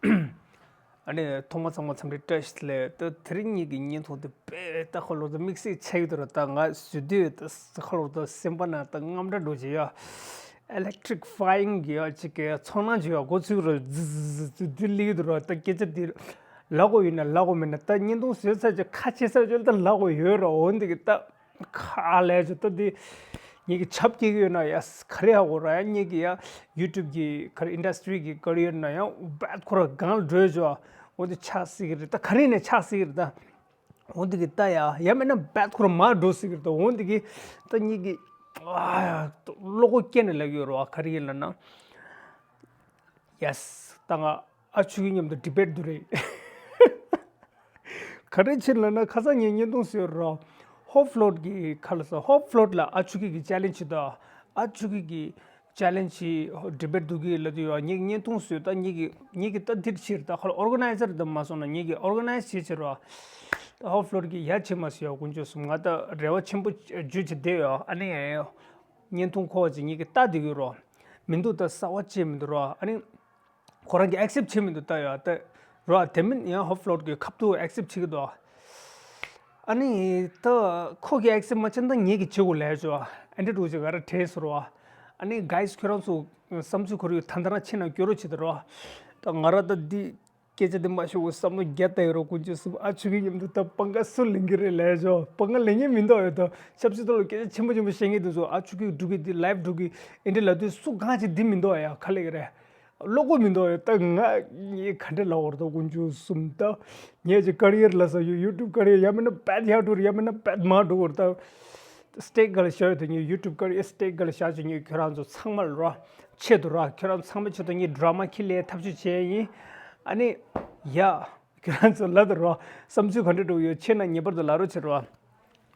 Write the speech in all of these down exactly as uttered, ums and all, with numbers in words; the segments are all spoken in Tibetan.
ཨ་ནི་ཐོག་མ་ཚང་མ་འཚམས་འདྲི་བཀྲ་ཤིས་བདེ་ལེགས། ད་དེ་རིང་ངེད་ཀྱི་བརྙན་ཐུང་དེ་དཔེ་ད་ཁ་ལོ་ད་དམིགས་བསལ་ཆགས་ཀྱི་འདུག་ར། ད་ང་བཟོ་དུས་ད་ཁ་ལོ་ད་སེམས་པ་ནང་ད་དངངས་སྐྲག་འགྲོ་བྱེད་ཡ། Electrifying གི་ཡ་ཅིག་གི་ཚོར་སྣང་ཅིག་ཡ་འགོ་ཚུགས་ར། ཛི་ཛི་ཛི་ཛི་དེ་སླེབས་ཀྱི་འདུག་ར། ད་སྐད་ཆ་དེ་ལབ་དགོས་ཡོད་ན་ལབ་དགོས་མེད་ན། ད་བརྙན་ཐུང་བཟོས་ཚར་རྗེས་ཁ་ཕྱེ་ཚར་རྗེས་ད་ལབ་དགོས་ཡོད་ར། འོ་འདི་གི་ད། ཁ་ལས་ཅི་ད་འདི། ངེད་ཀྱི་ཆབ་སྐྱེ་གི་ཡོད་ན་ཡ་ག་རེ་ཧ་གོ་ར་ཡ། ངེད་ཀྱི་ཡ་YouTube གི་ག་རེ་industry གི་career ན་ཡང་བད་ཁོ་ར་གང་འགྲོས་ཅོ། འོ་འདི་ཆགས་སྲིད་ཀྱི་རེད། ད་ག་རེ་ནས་ཆགས་སྲིད་ཀྱི་རེད་ད། འོ་འདི་གི་ད་ཡ་ཡ་མེད་ན་བད་ཁོ་ར་མར་འགྲོ་སྲིད་ཀྱི་རེད་ད། འོ་འདི་གི་ད་ངེད་ཀྱི་ཨ་བློ་ཁོག་སྐྱེ་ནས་ལབ་ཡོད་ར་བ། ག་རེ་ཡིན་ལབ་ན། Yes ད་ང་ཨ་ཆུ་གི་མཉམ་དུ་debate འདུག་རེད། ག་རེ་ཕྱིན་ལབ་ན་ཁ་སང་ངས་བརྙན་ཐུང་བཟོས་རོགས། ཧོབ་ལོད་ཀྱི་ཁ་ལ་ས་ཧོབ་ལོད་ལ་ཨ་ཆུ་གི་གི་challenge དང་ཨ་ཆུ་གི་གི་challenge debate འདུག་གི་ལབ་དུས་ཡོད། ངས་བརྙན་ཐུང་བཟོས་ད་ངེད་ཀྱི་ངེད་ཀྱི་ད་འདིར་ཕྱིར་ད་ཁ་ལ་organizer དང་མ་སོང་ན་ངེད་ཀྱི་organize བྱེད་ཕྱིར་རོགས། ད་ཧོབ་ལོད་ཀྱི་ཡ་བྱེད་མ་སོང་ཡ། དཀོན་མཆོག་གསུམ་ང་ད་རེ་བ་ཆེན་པོ་བརྗོད་བྱེད་བསྡད་ཡོད། ཨ་ནི་བརྙན་ཐུང་ཁོ་བ་ཅིག་ངེད་ཀྱི་ལྟ་བསྡད་ཡོད་རོགས། མི་འདུག་ད་གསར་བ་ཅིག་མི་འདུག་རོགས། ཨ་ནི། ཁོ་རང་གིས་accept བྱེད་མི་འདུག་ལྟ་ཡ་ལྟ། རོ་དེ་མིན་ཡང་ཧོབ་ལོད་ཀྱི་ཁ་ཐུག་accept བྱེད་ཀྱི་འདུག་ཨ་ནི་ད་ཁོ་གིས་accept མ་བྱས་ན་ད་ངེད་ཀྱིས་བྱེད་དགོས་ལས་ཆོག་ཨ་འདྲ་འགྲོ་ཅིག་ག་ར་དྲན་སོང་རོ། ཨ་ནི་guys ཁྱོད་རང་ཚོ་བསམ་ཚུལ་ཁོར་ཡུག་ད་ལྟ་རང་ཕྱིན་ན་སྐྱོ་རོ་བྱེད་དོ་རོ། ད་ང་ར་ད་འདི་སྐད་ཆ་འདི་མ་ཤོད་བསམ་བློ་རྒྱ་བཏང་ཡོད་རོ། དཀོན་མཆོག་གསུམ་ཨ་ཆུ་གི་མཉམ་དུ་ད་པང་ཁ་སུ་ལེན་གི་རེད་ལས་ཆོག་པང་ཁ་ལེན་མཁན་མི་འདུག་ཡོད་ད། ཆབ་སྲིད་ཐོག་ལ་སྐད་ཆ་ཆེན་པོ་ཆེན་པོ་བཤད་མཁན་འདུག་ཚོ་ཨ་ཆུ་གི་འགྲོ་གི་འདི་live འགྲོ་གི་ཨེ་འདྲ་ལབ་དུས་སུ་གང་ཅི་འདི་མི་འདུག་ཡ་ག་ལེ་གི་རེད། བློ་ཁོག་མི་འདུག་ཡོད་ད། ང་ངས་ག་འདྲ་ལབ་བར་ད་དཀོན་མཆོག་གསུམ་ད། ངས་ཅིག་career ལ་ས་ཡོད་YouTube career ཡང་མིན་ན་བད་ཡག་འགྲོ་ཡང་མིན་ན་བད་མ་འགྲོ་བར་ད། stake ག་ལ་བཞག་ཡོད་ད། ངས་YouTube career stake ག་ལ་བཞག་ཅིག་ངས་ཁྱོད་རང་ཚོ་ཚང་མ་ལ་རོ། ཆེད་དུ་རོ་ཁྱོད་རང་ཚོ་ཚང་མ་ཆེད་དུ་ངས་drama ཁྱི་ལས་ཐབས་ཤེས་བྱས་ཡིན། ཨ་ནི། ཡ། ཁྱོད་རང་ཚོ་ལ་ད་རོ། བསམ་ཚུལ་ག་འདྲ་འགྲོ་ཡོད་ཆེ་ན་ངེས་པར་དུ་ལ་རོ་ཆེ་རོ།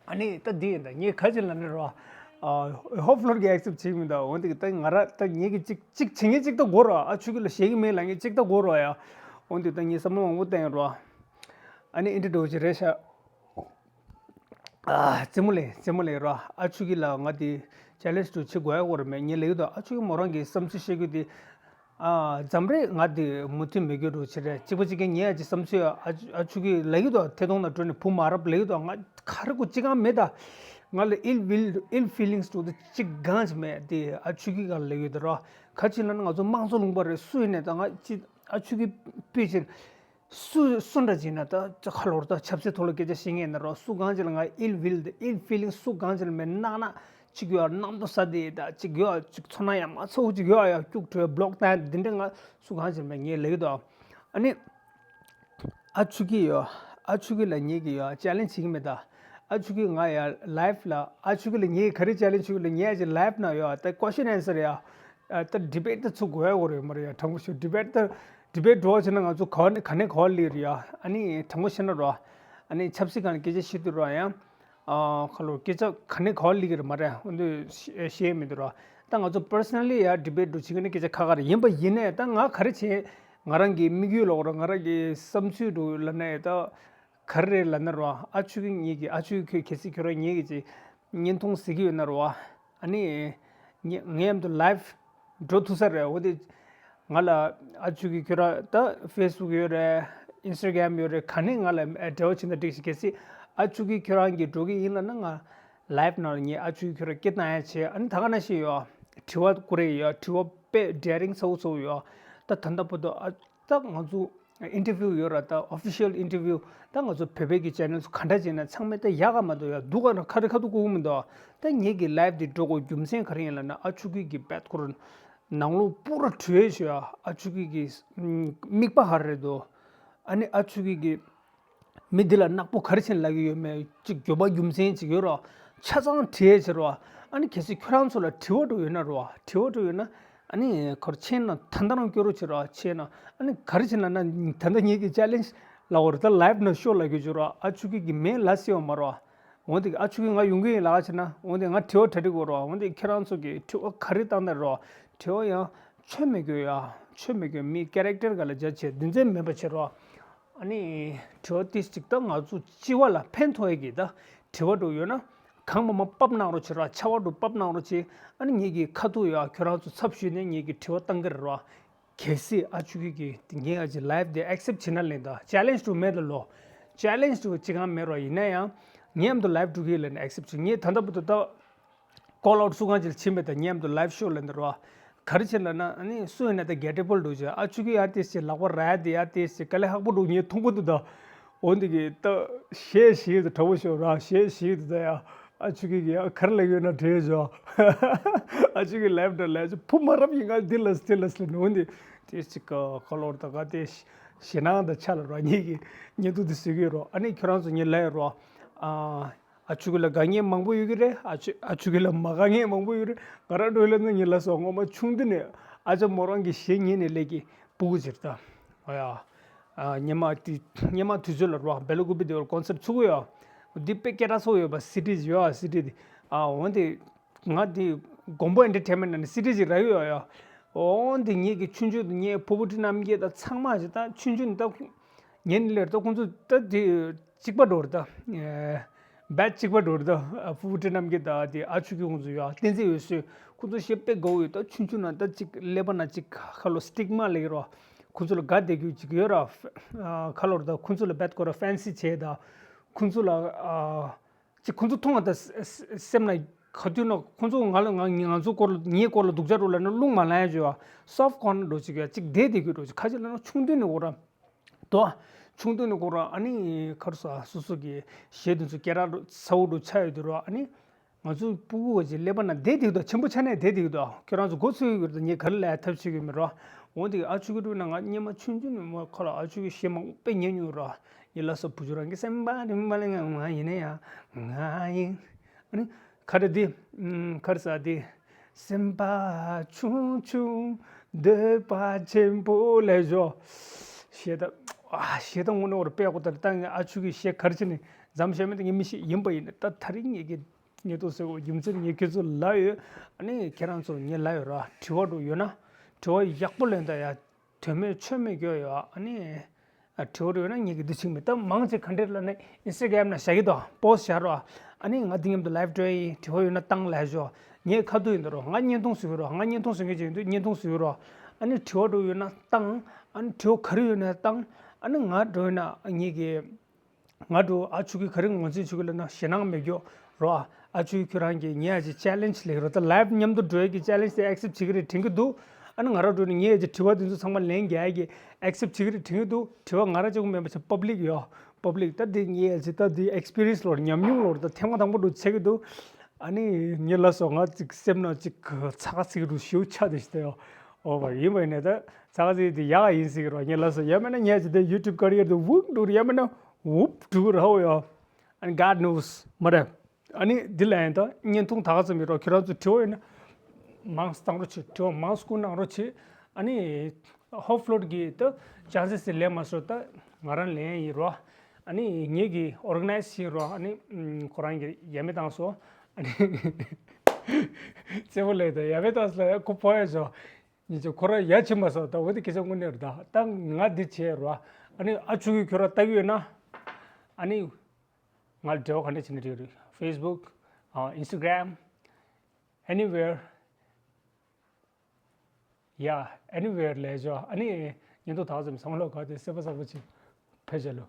ཨ་ནི་ད་འདི་ཡིན་ད་ངས་ག་ཅི་ལབ་ན་རོ། ཨ། ཧོབ་ལོར་གྱིས་accept བྱེད་མི་འདུག་འོན་ཏེ་ད་ང་ར་ད་ངེད་ཀྱི་གཅིག་གཅིག་བྱེད་ངེས་གཅིག་ད་དགོས་རོ། ཨ་ཆུ་གི་ལ་ཞེད་ཀྱི་མེད་ལ་ངས་གཅིག་ད་དགོས་རོ་ཡ། འོན་ཏེ་ད་ངས་བསམ་བློ་མང་པོ་བཏང་ཡོད་རོ། ཨ་ནི་ཨིན་ཏྲི་འགྲོ་ཅི་རེད་ཤག་ཨ་རྩེད་མོ་ལས་རྩེད་མོ་ལས་རོ། ཨ་ཆུ་གི་ལ་ང་དེ་challenge དུ་བྱེད་དགོས་ཡ་དགོས་ར་མེད་ངས་ལབ་ཀྱི་འདུག་ཨ་ཆུ་གི་མོ་རང་གི་བསམ་ཚུལ་བཤད་རྒྱུ་དེ། ཨ། འཛམ་རེད་ང་དེ་མུ་མཐུད་མེད་རྒྱུ་འགྲོ་ཆེ་རེད། གཅིག་པ་གཅིག་རྐྱང་ངས་ཨ་ཅེ་བསམ་ཚུལ་ཨ་ཨ་ཆུ་གིས་ལབ་ཀྱི་འདུག་ཐད་གཏོང་ནང་འགྲོ་ནས་བུ་མ་རབས་ལབ་ཀྱི་འདུག་ང་ག་རེ་གོ་ཅི་གང་མེད་ད། ང་ལ་ill will ill feelings འགྲོ་དུ་གཅིག་གང་ཅི་མེད་དེ་ཨ་ཆུ་གིས་གང་ལབ་ཀྱི་འདུག་ར། ག་ཅི་ལབ་ན་ང་ཚོ་དམངས་གཙོ་ལུང་པ་རེད། སུ་ཡིན་ནས་ད་ང་ཅི་ཨ་ཆུ་གིས་སྤུས་ཕྱིན། སུ་སུ་འདྲ་ཅིག་ན་ད་ཅི་ཁ་ལོར་ད་ཆབ་སྲིད་ཐོག་ལ་སྐད་ཆ་བཤད་མཁན་ཡིན་ན་རོགས། སུ་གང་ཅིག་ལ་ང་ill will དེ་ill feeling སུ་གང་ཅིག་ལ་མེད་ནག་ན་ཅིག་ཡོད་ནམ་དུ་ས་དེ་ད་ཅིག་ཡོད་ཅིག་ཚོར་སྣང་ཡང་མ་ཚོར་ཅིག་ཡོད་ཡ་སྐྱུག་བྲོས་block བཏང་དེ་འདྲ་ང་སུ་གང་ཅིག་ལ་མེད་ངས་ལབ་ཀྱི་འདུག་ཨ་ནི་ཨ་ཆུ་གི་ཡོད་ཨ་ཆུ་གི་ལ་ངེད་ཀྱི་ཡོད་challenge བྱེད་ཀྱི་མེད་ད། ཨ་ཆུ་གི་ང་ཡ་live ལ་ཨ་ཆུ་གི་ལ་ངེད་ག་རེ་challenge ཆུ་གི་ལ་ངེད་ཨ་ཅེ་live ན་ཡོད་ད་question answer ཡ། ཨ་ད་debate ད་ཚུགས་དགོས་ཡ་གོ་རེད་མ་རེད་ཡ། དྲང་པོ་ཤོད་debate ད་debate འགྲོ་བ་བྱས་ན་ང་ཚོ་ག་ནས་ག་ནས་ག་བ་ལི་རེད་ཡ། ཨ་ནི་དྲང་པོ་བཤད་ན་རོ། ཨ་ནི་ཆབ་སྲིད་སྒང་ལ་སྐད་ཆ་བཤད་དུས་རོ་ཡ། ཨ་ཁ་ལོ་སྐད་ཆ་ག་ནས་ག་བ་ལི་གི་རེད་མ་རེད། འོན་ཏེ་ཤེས་མི་འདུག་རོ། ད་ང་ཚོ་personally ཡ་debate འགྲོ་བྱེད་ཀྱི་ནི་སྐད་ཆ་ཁ་ཁ་རེད། ཡིན་པ་ཡིན་ནས་ད་ང་ག་རེ་བྱེད་ང་རང་གི་དམིགས་ཡུལ་ལོག་རོ་ང་རང་གི་བསམ་ཚུལ་འགྲོ་ལབ་ན་ཡ་ད། ག་རེ་རེད་ལབ་ན་རོ། ཨ་ཆུ་གི་ངེད་ཀྱི་ཨ་ཆུ་གི་ཁྱོད་གལ་སྲིད་ཁྱོད་རང་ངེད་ཀྱི་ཅིག་བརྙན་ཐུང་གཟིགས་ཀྱི་ཡོད་ན་རོ། ཨ་ནི། ངེད་ངེད་མཉམ་དུ་live འགྲོ་ཐུབ་ས་རེད། འོ་དེ། ང་ལ་ཨ་ཆུ་གི་ཁྱོད་རང་ད་Facebook ཡོད་རེད། Instagram ཡོད་རེད། ག་ནས་ང་ལ་འབྲེལ་བ་བྱེད་ན་འགྲིག་ཞིག་གལ་སྲིད་ཨ་ཆུ་གི་ཁྱོད་རང་གིས་འགྲོ་གི་ཡིན་ལབ་ན་ང་live ནང་ལ་ངས་ཨ་ཆུ་གི་ཁྱོད་རང་སྐད་བཏང་ཡ་བྱས། ཨ་ནི་ད་ག་ནང་བཞིན་ཡོད། དྲི་བ་བཀོད་རེས་ཡོད། དྲི་བ་དཔེ་daring ཚ་བོ་ཚ་བོ་ཡོད། ད་ད་ལྟ་བར་དུ་ཨ། ད་ང་ཚོ་interview ཡོད་ར། ད་official interview ད་ང་ཚོ་བོད་པའི་གི་channel ཚོ་ག་འདྲ་བྱས་ན་ཚང་མས་ད་ཡག་ག་མ་གཏོགས་ཡ་སྡུག་ག་ན་ཁ་རི་ཁ་ཐུག་ཀུ་ཀུ་མི་འདུག་ད་ངེད་ཀྱི་live འདི་འགྲོ་དགོས་རྒྱུ་མཚན་ག་རེ་ཡིན་ལབ་ན་ཨ་ཆུ་གི་གི་བད་ཁོ་ར་ནང་ལོགས་པུ་ར་བྲོས་ཤོག་ཡ། ཨ་ཆུ་གི་གི་མིག་པ་ཧར་རེད་དོ། ཨ་ནི་ཨ་ཆུ་གི་གི་མི་འདི་ལ་ནག་པོ་ག་རེ་བྱས་ལབ་ཀྱི་ཡོད་མེད་ཅིག་འགྱོད་པ་རྒྱུ་མཚན་ཅིག་ཡོད་རོ། ཆ་ཚང་དྲིས་ཡས་བྱེད་རོ། ཨ་ནི་གལ་སྲིད་ཁྱོད་རང་ཚོ་ལ་དྲི་བ་འགྲོ་ཡོད་ན་རོ། དྲི་བ་འགྲོ་ཡོད་ན་ཨ་ནི་ཁོར་ཆེན་ན་ད་ལྟ་རང་སྐྱོ་རོ་བྱེད་རོ། ཆེན་ན་ཨ་ནི་ག་རེ་བྱེད་ན་ན་ད་ལྟ་ངེད་ཀྱི་challenge ལ་འོར་ད་live ན་ཤོག་ལབ་ཀྱི་བྱེད་རོ། ཨ་ཆུ་གི་གི་མེད་ལ་སེ་བ་མ་རོ། འོན་ཏེ་ཨ་ཆུ་གི་ང་ཡོང་གི་ཡིན་ལ་ཆེ་ན་འོན་ཏེ་ང་དྲི་བ་གྲ་སྒྲིག་དགོས་རོ། འོན་ཏེ་ཁྱེད་རང་ཚོ་གི་དྲི་བ་ག་རེ་བཏང་ན་རོ། དྲི་བ་ཡང་ཆོ་མེད་གྱོ་ཡ། ཆོ་མེད་གྱོ་མི་character ག་ལ་རྒྱ་ཆེ་རྒྱུ་མཚན་མེད་པ་བྱེད་རོ། ཨ་ནི་དྲི་བ་ཏིས་ཅིག་ད་ང་ཚོ་སྤྱི་བ་ལ་ཕན་ཐོགས་ཡས་ཀྱི་ད་དྲི་བ་འགྲོ་ཡོད་ན་གང་མ་མ་པབ་གནང་རོགས་བྱེད་རོགས། ཆ་བ་འགྲོ་པབ་གནང་རོགས་བྱེད། ཨ་ནི་ངེད་ཀྱི་ཁ་ཐུག་ཡ་ཁྱོད་རང་ཚོ་ཚབ་ཞུས་ནས་ངེད་ཀྱི་དྲི་བ་བཏང་གི་རེད་རོ། གལ་སྲིད་ཨ་ཆུ་གི་གི་ངས་ཨ་ཅི་live དེ་accept བྱེད་ན་ལེན་ད་challenge དུ་མེད་ལ་ལོ། challenge དུ་ཅི་གང་མེད་རོ། ཡིན་ན་ཡང་ངས་ཨ་མདོ་live འགྲོ་གི་ལེན་accept བྱེད། ངས་ད་ལྟ་བུ་དུ་ད་call out སུ་གང་ཅིག་ཕྱིན་པ་ད་ངས་ཨ་མདོ་live show ལེན་ད་རོ། ག་རེ་བྱེད་ལ་ན་ཨ་ནི་སུ་ཡིན་ན་ད་gettable འགྲོ་ཅི། ཨ་ཆུ་གི་ཡ་དེ་སི་ལག་པ་ར་ཡ་དེ་ཡ་དེ་སི་དཀའ་ལས་ཁག་པོ་འགྲོ། ངས་མཐོང་གི་འདུག་ད། འོན་ཏེ་གི་ད་གཞས་ཤིག་ཏུ་གྲོགས་པོ་ཤོག་ར། གཞས་ཤིག་ཏུ་ད་ཡ། ཨ་ཆུ་གི་གི་ཨ་གར་ལ་ཡོད་ན་བྲེལ་བྱོ། ཨ་ཆུ་གི་live འདྲ་ལས་ཆུ་ཕུ་མ་རབ་ཡིན་ང་འདི་ལ་སི་ལ་སི་ལ་ནོ་འདི། དེ་ཅིག་ག་ལོར་ད་ག་དེ་ཞེ་ནང་ད་ཆ་ལ་ར་ཉིད་ཀྱི་ཉིད་དུ་དེ་སུ་གི་རོ། ཨ་ནི་ཁྱོད་རང་ཚོ་ཉིད་ལ་ཡོད་རོ། ཨ་ཨ་ཆུ་གི་ལ་དགའ་ཉེ་མང་པོ་ཡོད་གི་རེད། ཨ་ཆུ་ཨ་ཆུ་གི་ལ་མ་དགའ་ཉེ་མང་པོ་ཡོད་རེད། ང་རང་འགྲོ་ལ་ནི་ཉིད་ལ་སོ་ངོ་མ་ཆུང་དུ་ནས་ཨ་ཅག་མོ་རང་གི་གཞས་ཉན་ནས་ལས་ཀྱི་སྤུ་གུ་ཟེར་ད། ཨ་ཡ། ཨ་སྙེ་མ་དུས་སྙེ་མ་དུས་ཚོད་ལ་རོགས་སྦེ་ལ་ཀུ་པི་དེ་བར་concert ཚུགས་ཡོད། འདི་དཔེ་སྐད་གྲགས་ཚོགས་ཡོད་པ་city ཡོད་ཨ། city དེ་ཨ་འོན་ཏེ་ང་དེ་དགོན་པ་entertainment ནང་ནས་city ཅིག་ར་ཡོད་ཡ། འོན་ཏེ་ངེད་ཀྱི་ཆུང་ཆུང་དུ་ངའི་ཕུ་བོ་ཁྲི་རྣམ་རྒྱལ་དང་ཚང་མ་ཞིག་ད་ཆུང་ཆུང་ནས་ད་ཉན་ལེར་ད་ཁོང་ཚོ་ད་དེ་གཅིག་པ་འགྲོ་རེད་ད། batch གཅིག་པ་འགྲོ་རེད་ད། ཕུ་བོ་ཁྲི་རྣམ་རྒྱལ་ད་དེ་ཨ་ཆུ་གི་ཁོང་ཚོ་ཡོད་ཨ། བསྟན་འཛིན་འོད་ཟེར་ཁོང་ཚོ་ཞེ་དཔེ་དགའ་བོ་ཡོད་ད། ཆུང་ཆུང་ན་ད་ཅིག་ཀླད་པ་ན་ཅིག་ཁ་ལོ་stigma ལེགས་རོ། ཁོང་ཚོ་ལ་དགའ་བདེ་རྒྱུ་ཅིག་ཡོད་ར། ཁ་ལོར་ད་ཁོང་ཚོ་ལ་བེད་ཀོ་ར་fancy བྱས་ད། ཁོང་ཚོ་ལ་ཨ་ཅིག་ཁོང་ཚོ་མཐོང་བ་ད་སེམས་ན་ག་དུས་ན་ཁོང་ཚོ་ང་ལ་ང་ང་ཚོ་སྐོར་ལ་ངའི་སྐོར་ལ་སྡུག་ཅག་འགྲོ་ལ་ན་རླུང་མ་ལངས་ཡ་བྱོས་ཨ། soft corner འགྲོ་ཅིག་ཡ་ཅིག་བདེ་བདེ་རྒྱུ་འགྲོ་ཅིག་ཁ་ཅིག་ལ་ན་ཆུང་དུས་ནས་འོ་ར། དོ། ཆུང་དུས་ནས་ཁོ་རང་ཨ་ནི་ཁར་ས་སོ་སོ་གི་གཞས་དེ་ཚོ་སྐད་གྲགས་ཚ་བོ་འགྲོ་ཆགས་ཡོད་དུས་རོ། ཨ་ནི་ང་ཚོ་སྤུ་གུ་བ་ཅིག་ཀླད་པ་ན་བསྡད་བསྡད་ཀྱི་འདུག་ཆེན་པོ་ཆགས་ནས་བསྡད་བསྡད་ཀྱི་འདུག་ཁྱོད་རང་ཚོ་མགོ་ཚོས་ཡོད་ཀྱི་འདུག་ངས་ག་རེ་ལས་ཐབས་བྱེད་ཀྱི་མེད་རོ། འོན་ཏེ་ཨ་ཆུ་གི་དུས་ན་ང་སྙེ་མ་ཆུང་ཆུང་ནས་མོ་ཁ་ལ་ཨ་ཆུ་གི་གཞས་མང་པོ་དཔེ་ཉན་མྱོང་རོ། ངས་ལ་སོ་བུ་ཆུ་རང་གི་སེམས་པ་རིམ་པ་ལ་ང་ང་ཡིན་ན་ཡང་ང་ཡིན། ཨ་ནི་ཁ་རེ་འདི་ཁར་ས་འདི། སེམས་པ་ཆུང་ཆུང་འདོད་པ་ཆེན་པོ་ལས་བཞོ། ཞེ་ད་ཨ་ཞེ་ད་དངོས་གནས་བར་དཔེ་ཀོ་ལྟར་ད་ངས་ཨ་ཆུ་གི་གཞས་གར་ཅི་ནས་འཛམ་ཞེ་མེད་ངས་མི་ཤེས་ཡིན་པ་ཡིན་ད། ད་རིང་ངེད་ཀྱི་ཉེ་དུ་ཟེར་བ་རྒྱུ་མཚན་ངས་ཁྱེད་ཚོ་ལབ་ཡོད། ཨ་ནི་ཁྱེད་རང་ཚོ་ངས་ལབ་ཡོད་ར། དྲི་བ་འགྲོ་ཡོད་ན་དྲི་བ་ཡག་པོ་ལེན་ད་ཡ། དོན་མེད་ཆོས་མེད་སྐྱོ་ཡོད་ཨ་ནི། ཨ་དྲི་བ་རེ་ཡོད་ན་ངེད་ཀྱི་འདི་ཆིག་མེད་ད་མང་ཆེ་ག་འདྲེར་ལ་ནི་Instagram ན་བཞག་གི་དོ་post བཞག་རོགས། ཨ་ནི་ང་འདི་མཉམ་དུ་live འགྲོ་ཡི་དྲི་བ་ཡོད་ན་བཏང་ལ་ཞོ། ངས་ཁ་ཐུག་ཡིན་ད་རོ་ང་བརྙན་ཐུང་བཟོ་གི་རོ། ང་བརྙན་ཐུང་བཟོ་མཁན་ཅིག་ཡིན་དུས་བརྙན་ཐུང་བཟོ་གི་རོ། ཨ་ནི་དྲི་བ་འགྲོ་ཡོད་ན་བཏང་། ཨ་ནི་དྲི་བ་ག་རེ་ཡོད་ན་བཏང་། ཨ་ནི་ང་འགྲོ་ཡོད་ན་ངེད་ཀྱི། ང་འགྲོ་ཨ་ཆུ་གི་ག་རེ་ངོས་འཛིན་ཆུ་གི་ལ་ན་ཞེ་སྣང་མེད་རྒྱུ་རོ། ཨ་ཆུ་གི་ཁྱོད་རང་གི་ངས་ཨ་ཅི་challenge ལེགས་རོ། ད་live མཉམ་དུ་འགྲོ་ཡ་གི་challenge དེ་accept བྱེད་གི་རེད་དྲན་གི་འདུག་ཨ་ནི་ང་རང་འགྲོ་ནི་ངས་ཨ་ཅི་དྲི་བ་དེ་ཚོ་ཚང་མ་ལན་རྒྱག་ཡ་གི་accept བྱེད་གི་རེད་དྲན་གི་འདུག་དྲི་བ་ང་རང་གཅིག་པུ་མེད་པ་ཆ་public ཡོད། public ད་དེ་ངས་ཨ་ཅི་ད་དེ་experience ལོར་ཉམས་མྱོང་ལོར་ད་ཐེངས་མ་དང་པོ་འགྲོ་ཆེ་གི་འདུག་ཨ་ནི་ངས་ལ་སོ་ང་ཅིག་སེམས་ན་ཅིག་ཚ་ག་ཚིག་རུ་ཞིའུ་ཆ་དེ་ཞིག་ད་ཡོ། ཨོ་བ་ཡིན་པ་ཡིན་ནས་ད་ཚ་ག་ཚིག་དེ་ཡག་ཡིན་ཟིག་རོ། ངས་ལ་སོ་ཡ་མེད་ན་ངས་ཨ་ཅི་ད་YouTube career དེ་ཝུག་འགྲོ་ཡ་མེད་ན་ཝུབ་འགྲོ་ར་ཧོ་ཡོ། And God knows མ་རེད། ཨ་ནི་འདི་ལ་ཡང་ད་བརྙན་ཐུང་ད་ག་ཙམ་ཡོད་རོགས། ཁྱེད་རང་ཚོ་དྲི་བ་ཡོད་ན་མང་བཏང་རོགས་བྱེད། དྲི་བ་མང་བསྐུར་གནང་རོགས་བྱེད། ཨ་ནི་ཧོབ་ལོར་གི་ད་chances དེ་ལེན་མ་སོང་ད་ང་རང་ལེན་ཡིན་རོགས། ཨ་ནི་ངེད་ཀྱི་organize བྱེད་རོགས། ཨ་ནི་ཁོ་རང་གི་ཡ་མེད་བཏང་སོང་། ཨ་ནི་རྩེ་བོ་ལས་ད་ཡ་མེད་བཏང་སོང་ལ་ཁོ་ཕོ་ཡ་ཆོ་ཉི་ཆོ་ཁོ་རང་ཡ་ཕྱིན་མ་སོང་ད། འོ་དེ་སྐད་ཆ་དངོས་གནས་རེད་ད། ད་ང་འདི་བྱས་རོགས། ཨ་ནི་ཨ་ཆུ་གི་ཁྱོད་རང་ལྟ་གི་ཡོད་ན་ཨ་ནི། ང་ལ་འབྲེལ་བ་ག་འདྲ་བྱེད་ན་འགྲིག་རེད། Facebook, uh, Instagram, anywhere. Yeah, anywhere ལས་ཆོག་ཨ་ནི་ཉིན་ཐོ་ཐག་ཙམ་བསམ་བློ་ག་དེ་སེ་པ་ས་པོ་ཅིག་ཕེབས་བྱ་ལོ།